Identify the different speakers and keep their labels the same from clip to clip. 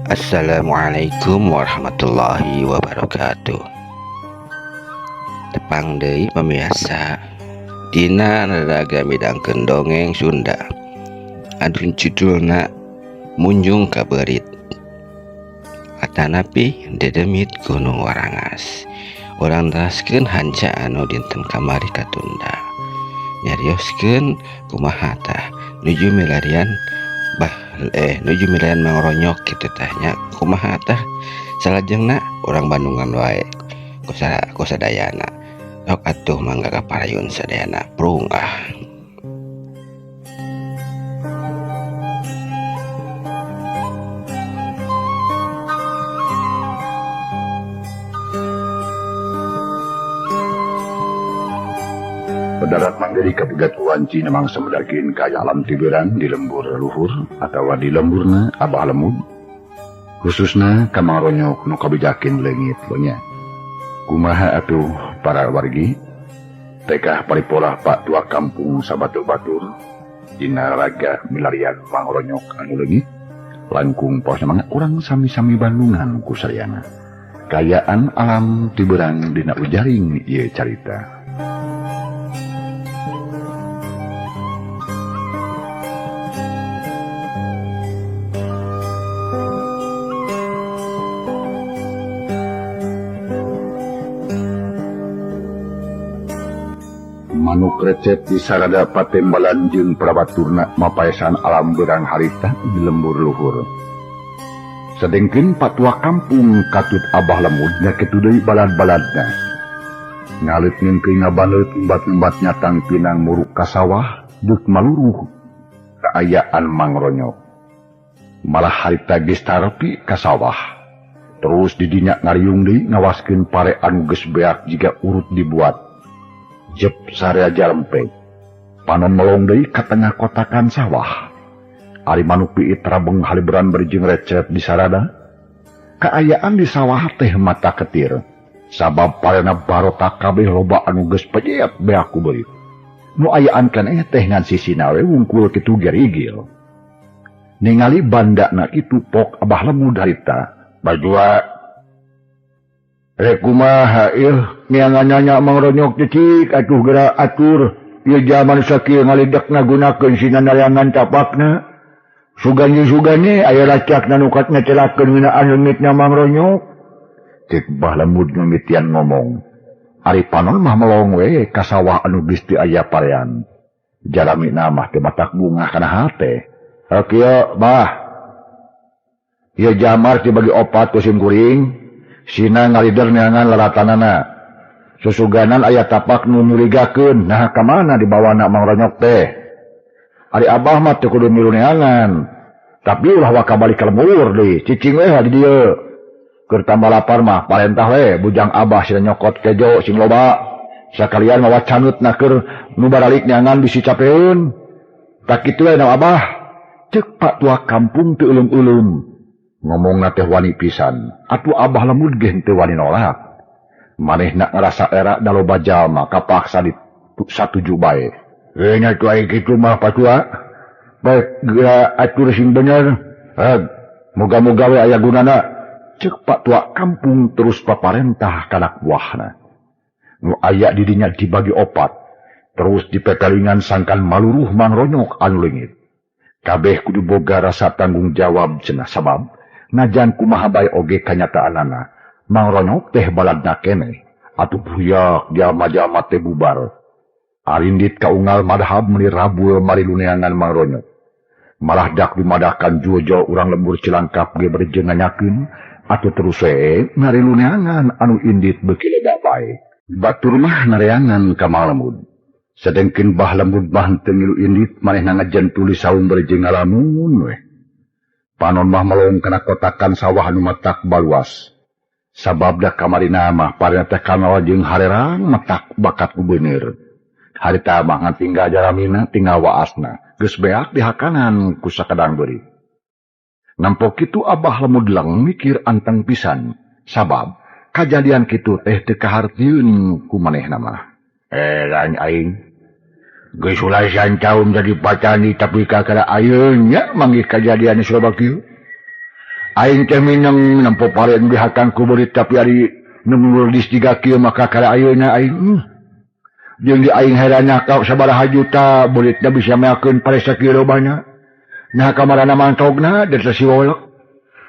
Speaker 1: Assalamualaikum warahmatullahi wabarakatuh. Tepang deui pemirsa dina raraga midangkeun dongeng Sunda anu judulna Munjung ka Beurit atanapi Dedemit Gunung Warangas. Urang teraskeun hanca anu dinten kamari katunda, nyarioskeun kumaha tah nuju milarian bah nuju milarian Mang Ronyok kitu tah nya. Kumaha tah salajengna, urang Bandungan wae ku sadayana. Sok atuh mangga ka parayun sadayana, prung ah.
Speaker 2: Pedarat mandiri kapegat wanci memang semedakin kaya alam tiberan di lembur leluhur atau di lemburna Abah Lemud, khususna ka Mang Ronyok nu kabijakin leungit nya. Kumaha atuh para wargi, tekah paripolah Pak Tua Kampung sabatu-batur dina raga milarian Mang Ronyok anu leungit? Langkung paos mangga urang sami-sami Bandungan ku sadayana kayaan alam tiberang dina ujaring ieu carita. Manuk recet di sarada patembalan jeung prabaturna mapaesan alam berang harita di lembur luhur. Sedengkeun patua kampung katut Abah Lemud nya kitu deui balad-baladna. Ngaleut ngeungkeun ngabaneut embat-embat nyatang pinang muruk ka sawah deuk maluruh kaayaan Mang Ronyok. Malah harita geus tarepi ka sawah. Terus didinya ngariung deui ngawaskeun pare anu geus beak jiga urut dibuat. Jep sarea jarempe. Panon melong deui ka tengah kotakan sawah. Ari manuk piit rabeng haliberan berjing recet di sarada. Kaayaan di sawah teh mata ketir. Sabab parena barotak kabeh loba anu geus pejet beak ku beurit. Nu ayaan keneh teh ngan sisina we wungkul kitu gerigil. Ningali bandana kitu pok Abah Lemud harita. Bajua rek kumaha ieu miangan Mang Ronyok cicik atuh geura atur ieu jaman sakieu ngalidak ngagunakeun sina nareangan tapakna. Sugan-sugane aya racakna nu kat ngecelakeun ngeunaan leungitna Mang Ronyok. Cek Bah Lemud mimitian ngomong. Ari panon mah melong we ka sawah anu geus teu aya parean. Jaramina mah teu matak bungah kana hate. Kieu bah. Ieu jamar dibagi opat ku sim kuring. Sina ngalider neangan laratanana. Susuganan aya tapak nu nyurigakeun, nah ka mana dibawana Mang Ronyok teh? Ari Abah mah teu kudu milu neangan. Tapi ulah waka balik ka lembur deui, cicing we di dieu. Keur tambah lapar mah parentah we bujang Abah sina nyokot kejo sing loba. Sakalian mawa canut na keur nu baralik neangan bisi capeun. Tak kitu we na Abah. Ceuk Pak Tua Kampung teu ulum-ulum. Ngomongna teh wani pisan, atuh Abah Lemud ge henteu wani nolak. Manehna ngarasa era da loba jalma kapaksa di satuju bae. Nya tu ai kitu mah Pak Tua. Baik geura atur sing bener. Moga-moga we aya gunana. Ceuk Pak Tua Kampung terus paparentah ka anak buahna. Nu aya di dinya dibagi opat, terus dipepelingan sangkan maluruh Mang Ronyok anu leungit. Kabeh kudu boga rasa tanggung jawab cenah, sabab najan kumaha bae oge kanyataanana Mang Ronyok teh baladna keneh. Atuh buyak jalma-jalma teh bubar. Arindit kaungal madhab meuni rabul mariluneangan Mang Ronyok. Malah dak dimadakan juo-juo urang lembur Cilangkap ge berjeung nanyakeun atuh terus we ngariluneangan anu indit beuki lega bae. Batur mah nareangan ka Mang Lemud. Sedengkeun Bah Lemud mah henteu ngilu indit, manehna ngajen tuli saung berjeung ngalamun we. Panon mah melong kana kotakan sawah anu matak baluas. Sabab da kamarina mah parena teh kanal jeung harerang matak bakat ku beuneur. Harita mah ngan tinggal jaramina tinggal waasna, geus beak dihakanan ku sakadang beurit. Nampok kitu Abah Lemud lang mikir anteng pisan, sabab kajadian kitu teh teu kahartieun ku manehna mah. Lain aing. Geus ulasan taun jadi patani tapi kakara ayeuna nya manggih kajadian loba kieu. Aing teh mineng nempo pare nu dihakan ku beurit tapi ari nu ngurdis jiga kieu maka kara ayeuna aing. Jeung di aing heranna ka sabaraha juta beuritna bisa meakeun pare sakieu lobana. Nah kamarana mantogna da si wolok.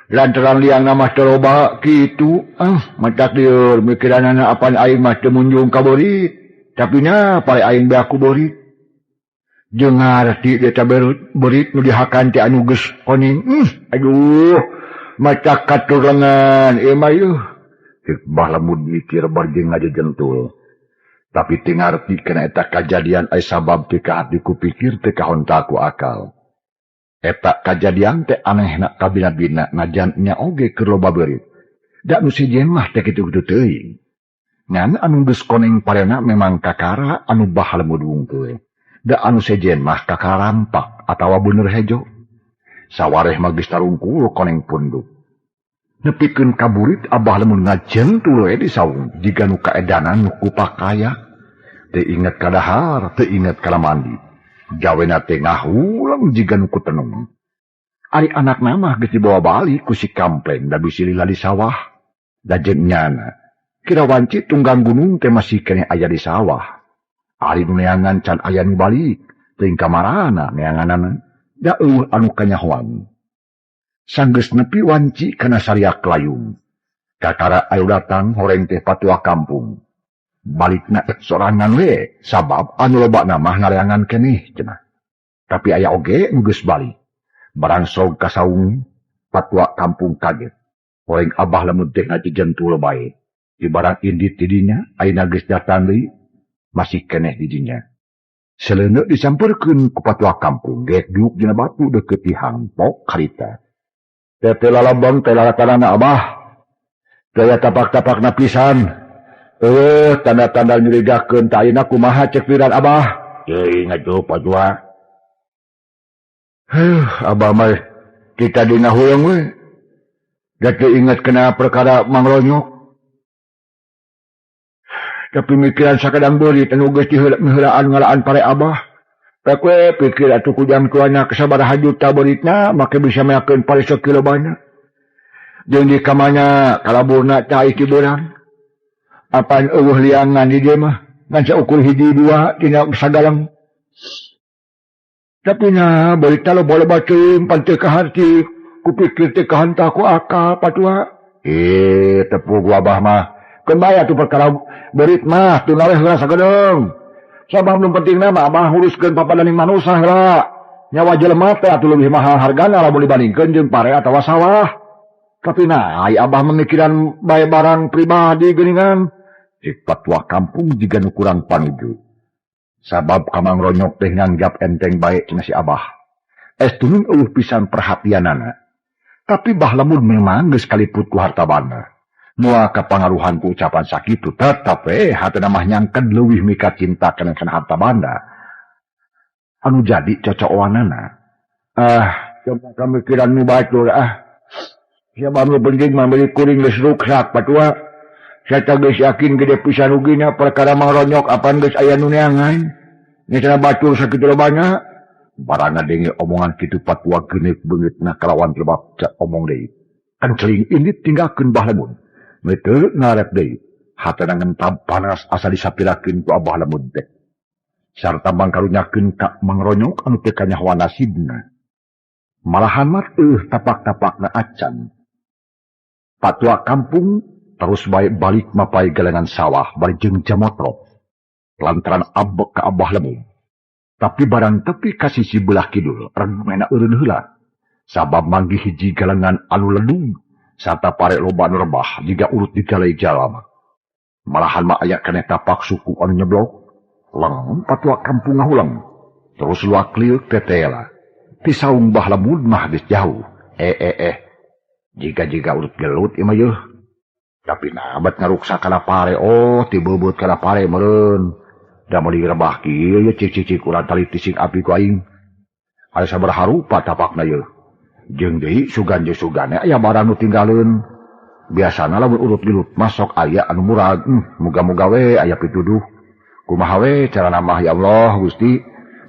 Speaker 2: Lantaran liang mah teu loba kitu, matak lieur mikiranana apan aing mah teu munjung ka beurit. Tapi nya pare aing beak ku beurit. Jeung ngarti eta beurit nu dihakan teh anu geus koning. Aduh, matak katurengan ieu mah yeuh. Cek Bah Lemud mikir bar jeung ngajejentul. Tapi teu ngarti kana eta kajadian aya sabab teu kaharti ku pikir teu kahonta ku akal. Eta kajadian teh anehna kabina-bina najan nya oge keur loba beurit. Da nu sejen mah teh kitu-kitu teuing. Ngan anu geus koneng parena memang kakara anu Bah Lemud wungkul. Da anu sejen mah kakarampak atawa bener hejo. Sawareh mah geus tarungkul koneng punduk. Nepikeun ka burit Abah Lemud ngajentul we di saung jiga nu kaedanan nu kupakaya. Teu inget ka dahar, teu inget ka mandi. Gawena teh ngahulang jiga nu kutenung. Ari anakna mah geus dibawa balik ku si kampleng da bisi lila di sawah. Da jeung nyana kira wanci tunggang gunung teh masih keneh aya di sawah. Ari nu neangan can aya nu balik, teuing kamarana neanganana da eueuh anu kanyahoan. Sanggeus nepi wanci kana sariak layung. Kakara ayu datang horeng teh patua kampung. Balikna sorangan we sabab anu lobana mah ngareangan keneh cenah. Tapi aya oge nu geus balik. Barang sok ka saung patua kampung kaget. Horeng Abah Lemud teh ngajejentul bae. Di barang indit di dinya ayeuna geus datang deui masih keneh di dinya. Seleuneu disampeurkeun ku patua kampung geek diuk dina batu deukeut tihang pok harita. Teh teh lalabang teh lalatanana Abah. Gaya tapak-tapakna pisan. Tanda-tanda nyurigakeun ta ayeuna kumaha cek piran Abah? Teuing atuh patua. Abah mah kita dina hoyong we. Da teu inget kana perkara mangronyok. Tapi mikiran sakadang beurit anu geus diheulaan ngalaan pare Abah. Rek we pikir atuh ku jam tuana sabaraha juta beuritna make bisa meakeun pare sakilo banyak. Jeung di kamana kalaburna cai ti beurang. Apaan eueuh liangan di dieu mah ngan saukur hiji dua tina sagalang. Tapi nya beurit teh loba-loba teuing pan teu kaharti kupikir teu kahanta ku akal patua. Tepuk Abah mah. Keun bae atuh perkara beurit mah teu naleh heula sagedeung. Sabab nu pentingna mah Abah nguruskeun papadaning manusa heula. Nyawa jelema teh atuh leuwih mahal hargana lamun dibandingkeun jeung pare atawa sawah. Tapi nah, ai Abah memikiran bae barang pribadi geuningan. Cek patua kampung jiga nu kurang panuju. Sabab kamang ronyok teh nganggap enteng bae cenah si Abah. Estunun eueuh pisan perhatianana. Tapi Bah Lemud memang geus kaliput ku harta banda. Moal kapangaruhan ku ucapan sakitu tetep we hatena mah nyangken leuwih mika cinta kana harta banda. Anu jadi cocokanana. Coba kamikiran nu batur ah. Siapa nu penting mah meuli kuring geus ruksak patua. Saya geus yakin gede pisan rugina perkara mangronyok apan geus aya nu neangan. Nya batur sakitu lobana. Barang ngadenge omongan kitu patua geuneuk beungeutna kalawan lebab omong deui. Kanceling indit tinggalkeun Bah Lemud. Teu ngarep deui. Hatena ngentab panas asa disapirakeun ku Abah Lemud teh. Sarta mangkarunyakeun ka mangronyok anu teu kanyahoan nasibna. Malahan mah eueuh tapak-tapakna acan. Patua kampung terus bae balik mapai galengan sawah bari jeung jamotrok. Lantaran abek ka Abah Lemud. Tapi barang tepi ka sisi belah kidul rengmena eureun heula. Sabab manggih hiji galengan anu ledung sarta pare loba anu rebah jiga urut digalai jalama. Malahan mah aya keneh tapak suku anu nyeblok. Leng patua kampung ngahulang. Terus luak liuk tetela. Ti saung Bah Lemud mah geus jauh. Jiga-jiga urut gelut ieu mah yeuh. Tapi nabat ngaruksa kana pare, oh tibeubeuut kana pare meureun. Da meuli rebah kieu ye cik-cik urang tali tising api ku aing. Aya sabaraha rupa tapakna yeuh. Jeung deui sugan jeung sugane aya barang nu tinggaleun. Biasana lamun urut gelut mah sok aya anu murag. Muga-muga we aya pituduh. Kumaha we carana mah ya Allah Gusti.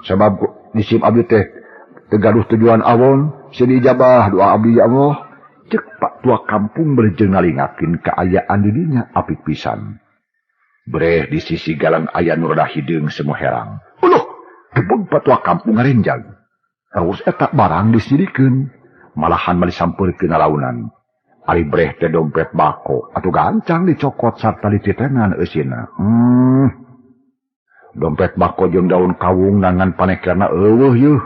Speaker 2: Sabab nisim abdi teh teu gaduh tujuan awon, sieun ijabah doa abdi ya Allah. Cek Pak Tua Kampung berjeng ngalingakeun kaayaan di dinya apik pisan. Breh di sisi galang aya nu rada hideung semu herang. Uluh, gebeg Pak Tua Kampung ngarenjag. Terus eta barang disirikeun, malahan mah disampeurkeun lalaunan. Ari breh teh dompet bako atuh gancang dicokot sarta dititenan eusina. Dompet bako jeung daun kawung nangan panekerna eueuh yeuh.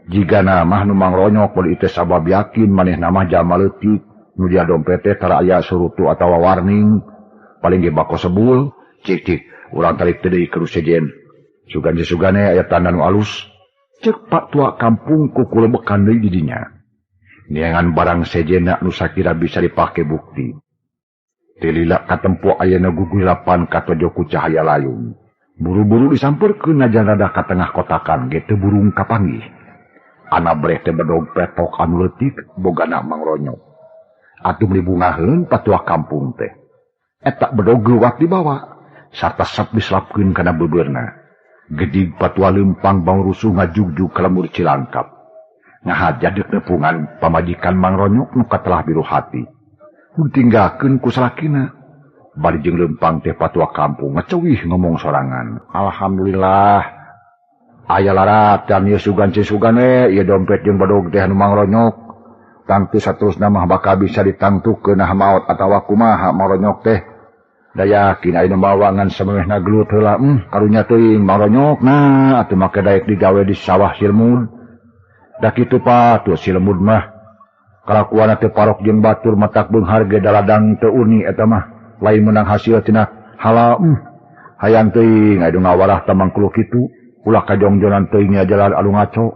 Speaker 2: Jigana mah nu mangronyok beuh teh sabab yakin manehna mah jalma leutik. Nu dia dompet teh tara aya surutu atawa warning. Paling ge bako sebul, cik-cik urang tarik teh deui ka sejen. Sugan sugane aya tanda nu alus. Cek Pak Tua Kampung kukulebekan deui di dinya. Neangan barang sejena nu sakira bisa dipake bukti. Tilila katempo ayana guguilapan katojo ku cahaya layung. Buru-buru disampeurkeun najan rada ka tengah kotakan ge teu burung kapanggih. Ana breh teh bedog petok anu leutik bogana mangronyok. Atuh meuli bungaheun patua kampung teh. Eta bedog geuwat dibawa sarta sap diselapkeun kana beubeurna. Gedig patua leumpang bang rusuh ngajugjug ka lembur Cilangkap. Ngahaja deuk nepungan pamajikan mangronyok nu katelah biru hati. Nu ditinggalkeun ku salakina. Bari jeung leumpang teh patua kampung ngeceuwih ngomong sorangan. Alhamdulillah. Aya laratan ieu sugan cisugan we ieu dompet jeung bedog teh anu mangronyok. Tangtu saterusna mah bakal bisa ditangtukeun nah maot atawa kumaha mangronyok teh. Da yakin ayeuna mawa ngan samemehna gelut heula karunya teuing mangronyok nah atuh make daek digawe di sawah silmud. Da kitu patuh si lemud mah kalakuanna teu parok jeung batur matak beunghar ge daladang teu uni eta mah lain meunang hasil tina halal hayang teuing aya ngawarah tamang kulu kitu ulah kajongjonan teuing nya jalan anu ngaco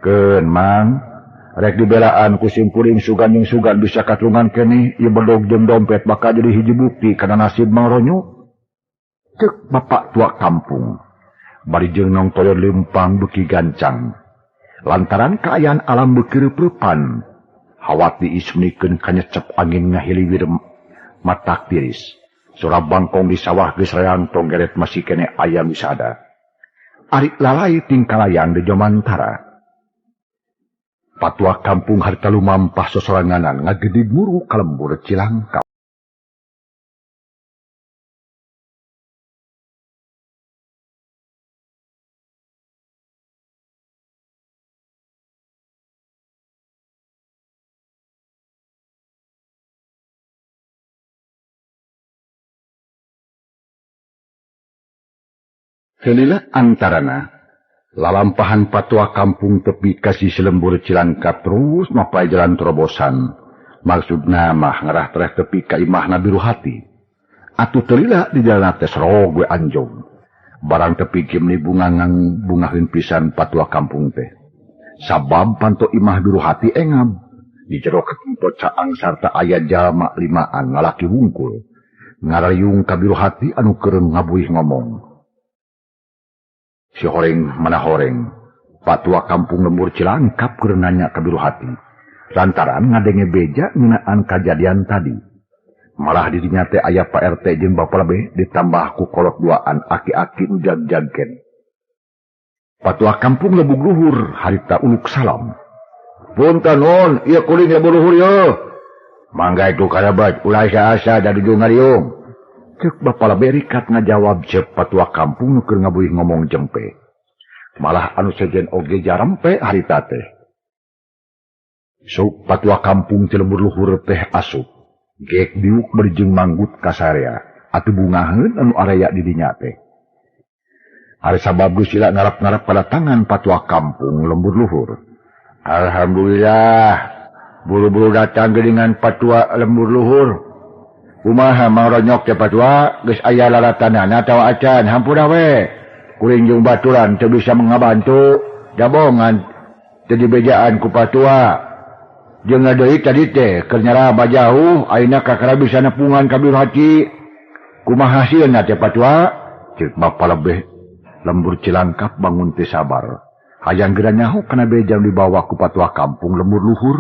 Speaker 2: keun mang rek dibelaan ku simkuring sugan jeung sugan bisa katrungan keneh ieu bedog jeung dompet bakal jadi hiji bukti kana nasib mangronyok. Ceuk bapak tua kampung bari jeung nongtoyon leumpang beuki gancang. Lantaran kaayaan alam beuki reupreupan, hawat diismikeun kanyecep angin ngahiliwir matak tiris. Sora bangkong di sawah geus rayantong geret masih keneh aya wisada. Ari lalai tingkalayan di jomantara. Patua kampung harita lumampah sosoranganan ngagedig muru ka lembur Cilangkap. Helila antarana, lalampahan patua kampung tepi kasih selembur Cilangkap terus mapai jalan terobosan. Maksudna mah ngerah tereh tepi ka imahna biru hati. Atuh telila di jalan teh serog we anjong. Barang tepi kimni bungangang bungaheun pisan patua kampung teh. Sabab panto imah biru hati engab. Di jero ketempo caang sarta aya jalma limaan ngalaki wungkul. Ngarayung ka biru hati anu kereung ngabuih ngomong. Si horeng mana horeng, patua kampung lembur Cilangkap keur nanya ka biru hati. Lantaran ngadenge beja ngeunaan kajadian tadi. Malah di dinya teh aya Pak RT jeung Bapak Lebe ditambah ku kolot duaan aki-aki nu jag-jagken. Patua kampung lebug luhur harita uluk salam. Punten nun, ieu kuring lebug luhur yeuh. Mangga ku karabat ulah asa-asa da dudu ngariung. Cek Bapak Lebe rikat ngajawab cek patua kampung nu keur ngabuih ngomong jempe. Malah anu sejen oge jarempe harita teh. Sok patua kampung ti lembur luhur teh asup. Gek diuk bari jeung manggut ka sarea. Atuh bungaheun anu area di dinya teh. Ari sabab geus sila ngarap-ngarap pada tangan patua kampung lembur luhur. Alhamdulillah, buru-buru datang geuningan patua lembur luhur. Kumaha mangronyok teh patua geus aya lalatanana atawa acan hampura we. Kuring jeung baturan teu bisa mengabantu jabongan teu dibejaan ku patua. Jeung deui tadi teh keur nyaraba jauh ayeuna kakara bisa nepungan ka biru hati. Kumaha hasilna teh patua? Ceuk Bapa Lebeh lembur Cilangkap bangun teh sabar. Hayang geura nyaho kana beja dibawa ku patua kampung lembur luhur.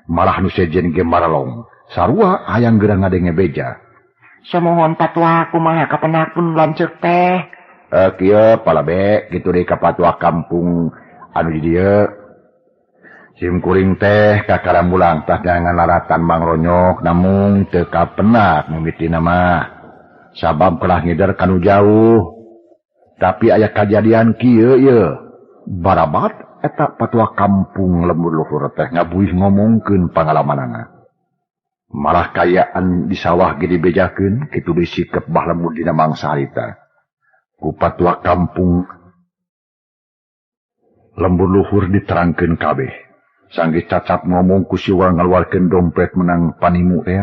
Speaker 2: Malah nu sejen ge maralong. Sarua hayang geura ngadenge beja.
Speaker 1: Samohon patua kumaha kapenak pun lanceuk teh.
Speaker 2: Kieu palabe kitu deui ka patua kampung anu di dieu. Sim kuring teh kakara mulang tah jangan laratan Mang Ronyok namung teu kapenak mimitina mah. Sabab kelah ngider kanu jauh. Tapi aya kajadian kieu ieu. Barabat eta patua kampung lembur luhur teh ngabuih ngomongkeun pangalamanana. Malah kayaan di sawah ge dibejakeun kitu disikep Bah Lemud dina mangsa harita. Ku patua kampung lembur luhur diterangkeun kabeh. Sanggeus cacap ngomong ku siwa ngaluarkeun dompet menang panimu teh,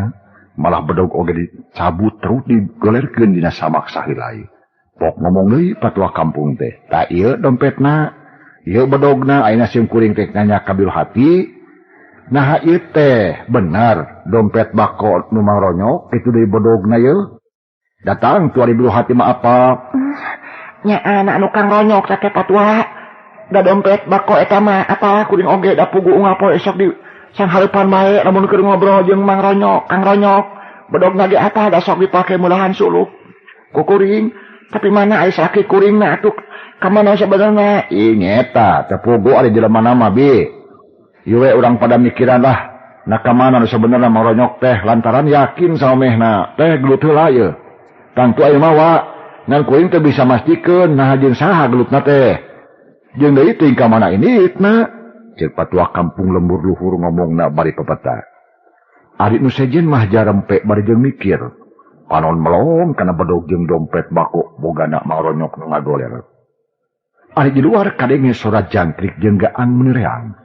Speaker 2: malah bedog oge dicabut terus digolerkeun dina samak saheulai. Pok ngomong deui patua kampung teh, "Tah ieu dompetna, ieu bedogna, ayeuna sim kuring teh nanya ka Biru Hati." Nah ieu teh benar dompet bako nu Mang Ronyok itu deui bedogna ieu. Datang tuari Biru Hati mah apa?
Speaker 1: Nya anak anu Kang Ronyok teh patua. Da dompet bako eta mah apa kuring oge da pugu unggal poe sok di sanghareupan bae lamun keur ngobrol jeung Mang Ronyok, Kang Ronyok. Bedogna ge apa da sok dipake mulahan suluk ku kuring. Tapi mana aya salaki kuringna atuh ka mana sabenerna?
Speaker 2: Ih nyeta teu pugu ari jelema mah bi. Ieu we urang pada mikiran lah, nah ka mana nu sabenerna Mang Ronyok teh lantaran yakin saomehna teh gelut heula ieu. Tangtu aya mawa, ngan kuring teh bisa mastikeun nah jeung saha gelutna teh. Jeung deui teuing ka mana inditna? Ceuk patua kampung lembur luhur ngomongna bari pepeta. Ari nu sejen mah jarempe bari jeung mikir. Panon melong kana bedog jeung dompet bako bogana Mang Ronyok nu ngagoler. Ari di luar kadenge sora jangkrik jeung gaang menereang.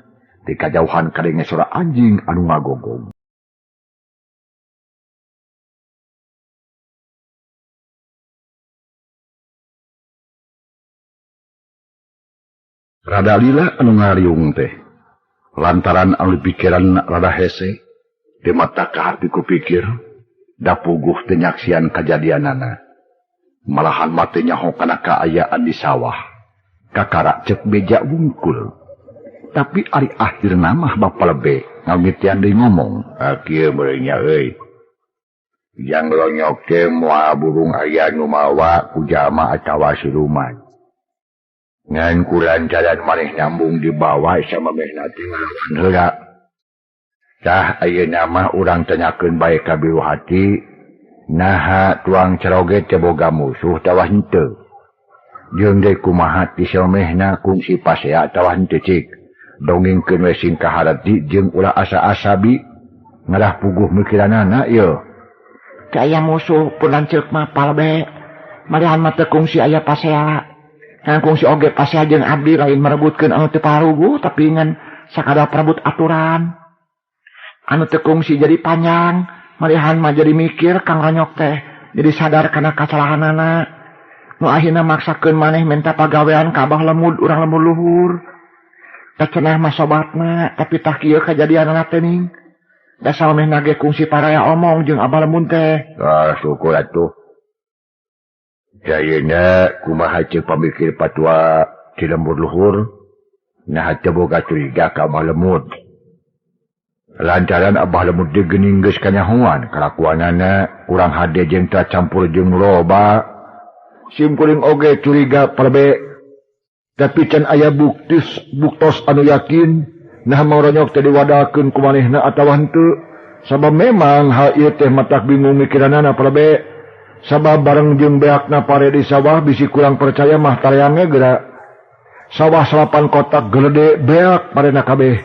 Speaker 2: Di kajauhan kadenge sora anjing anu ngagogong. Rada lila anu ngariung teh. Lantaran anu pikiran rada hese, di mata ka hati ku pikir, da puguh teu nyaksian kajadianana. Malahan mah teu nyaho kana kaayaan di sawah. Kakara ceuk beja wungkul. Tapi ari akhirna mah Bapa Lebe ngamitian deui ngomong, "Kieu meureun nya euy. Yang Ronyok teh moal burung aya nu mawa ku jalma atawa siluman. Ngan ku lantaran maneh nyambung dibawa sama mehna teh ngalawan heula. Tah ayeuna mah urang tanyakeun bae ka Biru Hati, naha tuang caroge teh boga musuh tawa henteu. Jeung deui kumaha ti samehna kungsi pasea tawa henteu cik. Dongengkeun we sing kaharti jeung ulah asa-asa bi ngalah puguh mikiranana ieu."
Speaker 1: Teu aya musuh pun lanceuk mah palbe. Malihan mah teu kungsi aya pasea. Ngan kungsi oge pasea jeung abdi lain merebutkeun anu teu paruguh tapi ngan sakadar perebut aturan. Anu teu kungsi jadi panjang, malihan mah jadi mikir Kang Ronyok teh, jadi sadar kana kasalahanana. Nu akhirna maksakeun maneh minta pagawean ka Abah Lemud urang lembur luhur. Teh cenah mah sobatna, tapi tah kieu kajadianana teh ning. Da saomehna ge kungsi paraya omong jeung Abah Lemud teh.
Speaker 2: Ah, syukur atuh. Jayana kumaha ceuk pamikir patua ti lembur luhur, naha teu boga curiga ka Abah Lemud. Lantaran Abah Lemud teh geuning geus kanyahoan kalakuanana kurang hade jeung campur jeung loba. Sim kuring oge curiga palebe. Tapi can aya buktos anu yakin nah Mang Ronyok teh diwadakeun ku manehna atawa henteu. Sabab memang hal ieu teh matak bingung mikiranana palebe. Sabab bareng jeung beakna pare di sawah bisi kurang percaya mah tareange geura. Sawah 8 kotak gelede beak parena kabeh.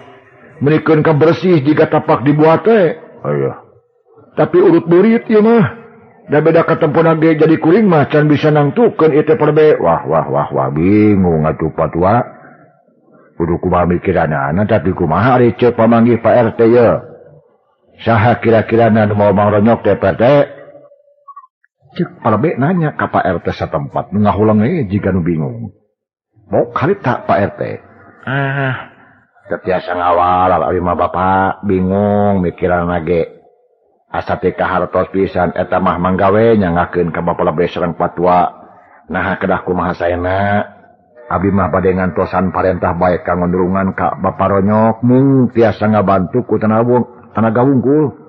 Speaker 2: Menikeun ka bersih jiga tapak dibuat teh. Aya. Tapi urut beurit ieu mah. Da beda katempona ge jadi kuring mah can bisa nangtukeun ieu teh perbe. Wah wah wah wah bingung atuh patua. Kudu kumaha mikiranana tapi kumaha ari ceuk pamanggih Pak RT ye. Saha kira-kirana nu mau Mang Ronyok teh Pak RT? Ceuk palebe nanya ka Pak RT satempat nu ngahuleng we jiga nu bingung. Mok harita Pak RT. Ah, teu tiasa ngawal ari mah bapak bingung mikiranana ge. Asa teh kahartos pisan eta mah manggawe nyangakeun ka Bapa Lebe sareng patua. Naha kedah kumaha saena? Abi mah bade ngantosan parentah bae ka ngondurungan ka Bapa Ronyok mung tiasa ngabantu ku tanaga wungkul.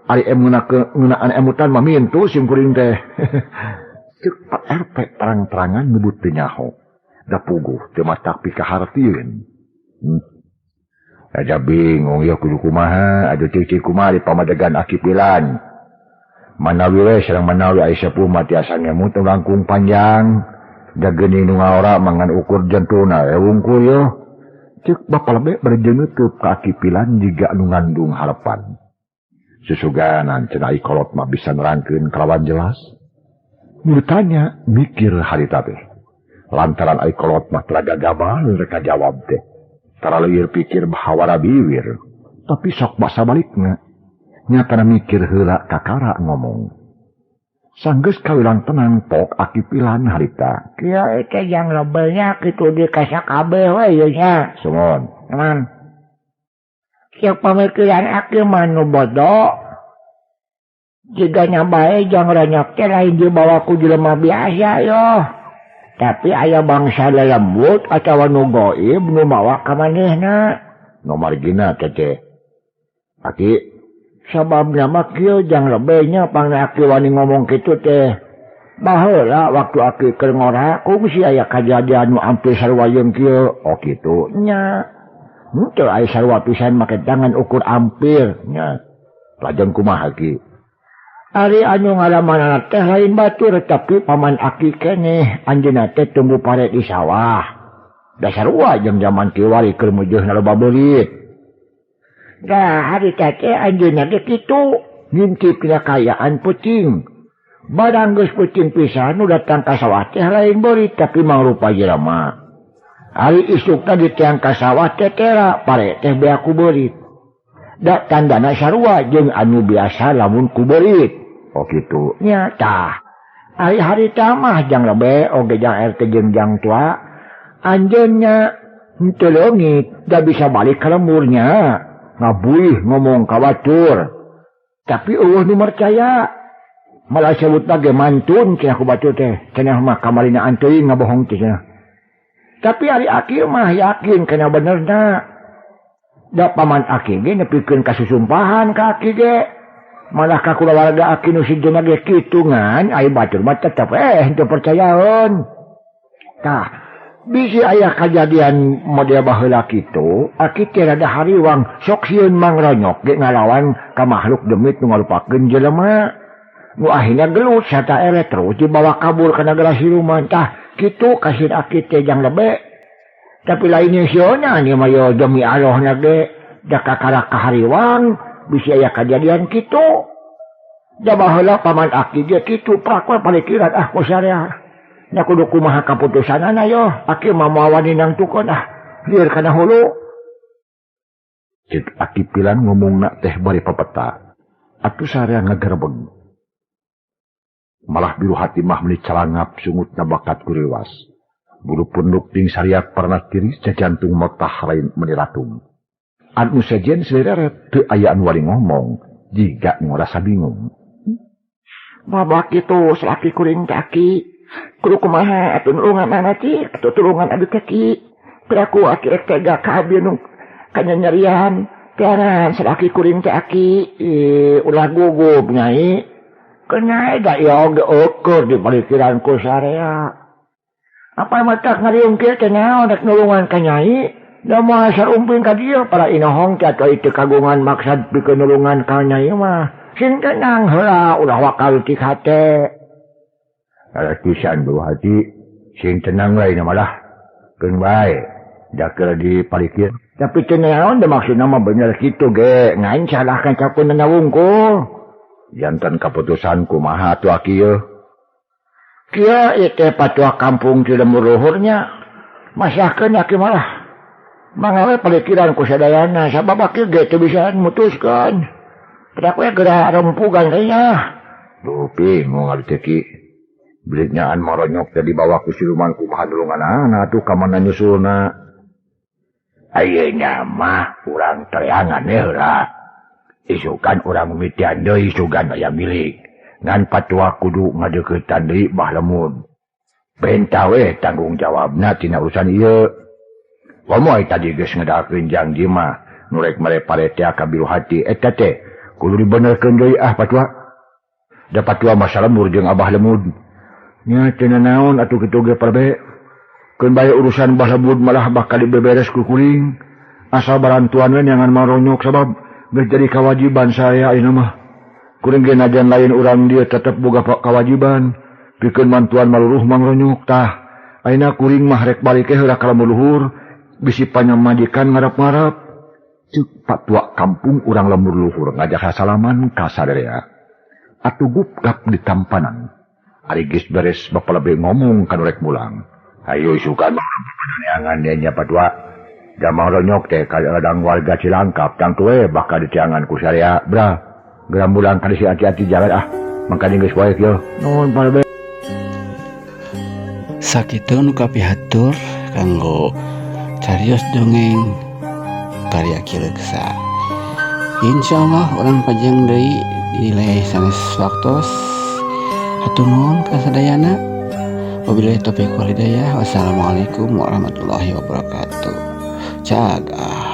Speaker 2: Ari ngeunaan emutan mah mintu sim kuring teh. Ceuk Pak RT terang-terangan nyebut teu nyaho. Da puguh teu matak pikahartieun. Aja bingung ya kudu kumaha, aduh cicing kumaha di pamadegan Aki Pilan. Manawi we sareng manawi aya sepuh mah tiasa ngemut langkung panjang. Da geuning nu ngaora mangan ukur jentuna we wungkul yo. Ceuk Bapa Lebe bari nutup ka Aki Pilan jiga nu ngandung harapan. Susuganan cenah kolot mah bisa nerangkeun kalawan jelas. Nu ditanya mikir harita teh. Lantaran ai kolot mah telaga gabal rek jawab teh. Tara leuwih pikir bahawara biwir, tapi sok basa balikna. Nyatana mikir heula kakara ngomong. Sanggeus kawilang tenang pok Aki Pilan harita.
Speaker 3: Kieu teh jang lebelnya kitu di kasakabeh we ieu nya.
Speaker 2: Sumon.
Speaker 3: Teman. Kieu pamikiran aki mah nu bodoh. Jigana bae jang ronyok teh lain dibawa ku jelema biasa yo. Tapi aya bangsa lelembut atawa nu goib nu mawa ka manehna.
Speaker 2: Nu margina teh. Aki
Speaker 3: sababna mah kieu jang lebehnya pangna aki wani ngomong kitu teh. Baheula waktu aki keur ngora kungsi aya kajadian nu ampir sarua jeung kieu.
Speaker 2: Oh kitu
Speaker 3: nya. Henteu aya sarua pisan make tangan ukur ampir nya.
Speaker 2: Lajeng kumaha ki?
Speaker 3: Ari anu ngalamanana teh lain batur tapi paman aki keneh anjeunna teh tumbuh pare di sawah. Da sarua jeung jaman kiwari keur meujeuna loba beurit. Dah hari teh anjeunna ge kitu ngintip kayaan peuting. Barang geus peuting pisan nu datang ka sawah teh lain beurit tapi mangrupa jelema. Ari isukna diteang ka sawah teh tera pare teh bea ku beurit. Da tandana sarua jeung anu biasa lamun ku beurit.
Speaker 2: Oh kitu
Speaker 3: nya tah. Ari harita mah jang lebe oge jang RT jeung jang tua anjeunna henteu leungit da bisa balik ka lemburnya. Ngabuih ngomong ka batur. Tapi eueuh nu percaya. Malah sebutna ge mantun cenah ku batur teh. Cenah mah kamarina anteuing ngabohong teh cenah. Tapi ari aki mah yakin kana benerna. Da paman aki ge nepikeun ka susumpahan ka aki ge. Malah ka kulawarga aki nu sejenna ge kitu ngan ari batur mah tetep henteu percayaeun. Tah, bisi aya kajadian model baheula kitu, aki teh rada hariwang sok sieun mangronyok ge ngalawan ka makhluk demit nu ngarupakeun jelema. Nu akhirna gelut sarta eret terus dibawa kabur ka nagara siluman. Tah, kitu kasieun aki teh jang lebe. Tapi lainnya sieuna ieu mah yo demi Allahna ge da kakara kahariwang bisi aya kajadian kitu. Da baheula paman aki ge kitu prakwe palikiran ah ku syariah. Nya kudu kumaha kaputusanana yo, aki mah moal wani nangtukeun ah, lieur kana hulu.
Speaker 2: Ceuk Aki Pilan ngomongna teh bari pepeta. Atuh sarea ngagerebeg. Malah biru hati mah meuni calangap sungutna bakat kuriwas. Bulu punduk ting sariak pernah tiris jajantung motah lain meuni ratung. Anu sejen seleret teu aya anu wani ngomong, jiga ngrasa bingung.
Speaker 3: Babak kitu salaki kuring teh aki. Kudu kumaha atuh nulungan anak ki atuh tulungan abdi teh ki. Piraku aki rek tega ka abdi nu kanyanyerian tiaran salaki kuring teh aki ulah gugup nyai. Kena da ieu oge ukur di palikiran ku sarea. Apa matak ngariung kieu teh naon rek nulungan ka nyai? Da moal sarumping ka dieu para inohong teh atuh teu kagungan maksad pikeun nulungan ka nyai mah. Sing tenang heula ulah wakal ti hate.
Speaker 2: Ada pisan bulu hati, sing tenang wae na malah. Keun bae, da keur dipalikir.
Speaker 3: Tapi teu naon da maksudna mah bener kitu ge, ngan salah kan cakunna wungkul.
Speaker 2: Jantan kaputusan kumaha atuh aki yeuh.
Speaker 3: Kieu ieu teh patua kampung ti lembur luhurnya. Masahkeun aki malah. Mangawe palikiran ku sadayana sabab aki ge teu bisa mutuskeun. Pedak we geura rempugan kayaknya.
Speaker 2: Duh bingung abdi teh ki. Biliknyaan maronyok teh dibawa ku siluman kumaha nulunganana atuh ka mana nyusulna.
Speaker 3: Ayeuna mah urang teangan heula. Isukan urang mimitian deui sugan aya milik. Ngan patua kudu ngadeuketan deui Bah Lemud. Bentah we tanggung jawabna tina urusan ieu.
Speaker 2: Komo tadi geus ngedalkeun janji mah nu rek mere pare teh ka biru hati eta teh kudu dibenerkeun deui ah patua. Da patua mah salembur jeung Abah Lemud.
Speaker 3: Nya teu nanaon atuh kitu ge parbe. Keun bae urusan Bah Lemud malah bakal dibeberes ku kuring. Asal barantuan we neangan Mang Ronyok sabab geus jadi kawajiban saya ayeuna mah. Kuring ge najan lain urang dieu tetep boga kawajiban pikeun mantuan maluruh Mang Ronyok tah. Ayeuna kuring mah rek balik heula ka lembur luhur bisi panyamajikan ngarep-ngarep.
Speaker 2: Ceuk patua kampung urang lembur luhur ngajak salaman ka sadarea. Atuh gupgap ditampanan. Ari geus beres Bapa Lebe ngomong ka nu rek mulang. Hayu isukan neangan nya patua. Da Mang Ronyok teh kadang warga Cilangkap tangtu we bakal ditiangan ku sarea bra. Geura mulang ka si hati-hati jalan ah. Mangkana geus poek yo.
Speaker 3: Nuhun Pak Lebe.
Speaker 1: Sakitu nu kapihatur kanggo carios dongeng karya Ki Leksa. Insyaallah urang pajeng deui di sanes waktos. Hatur nuhun ka sadayana. Wabillahi taufiq wal hidayah. Wassalamualaikum warahmatullahi wabarakatuh. Cag ah.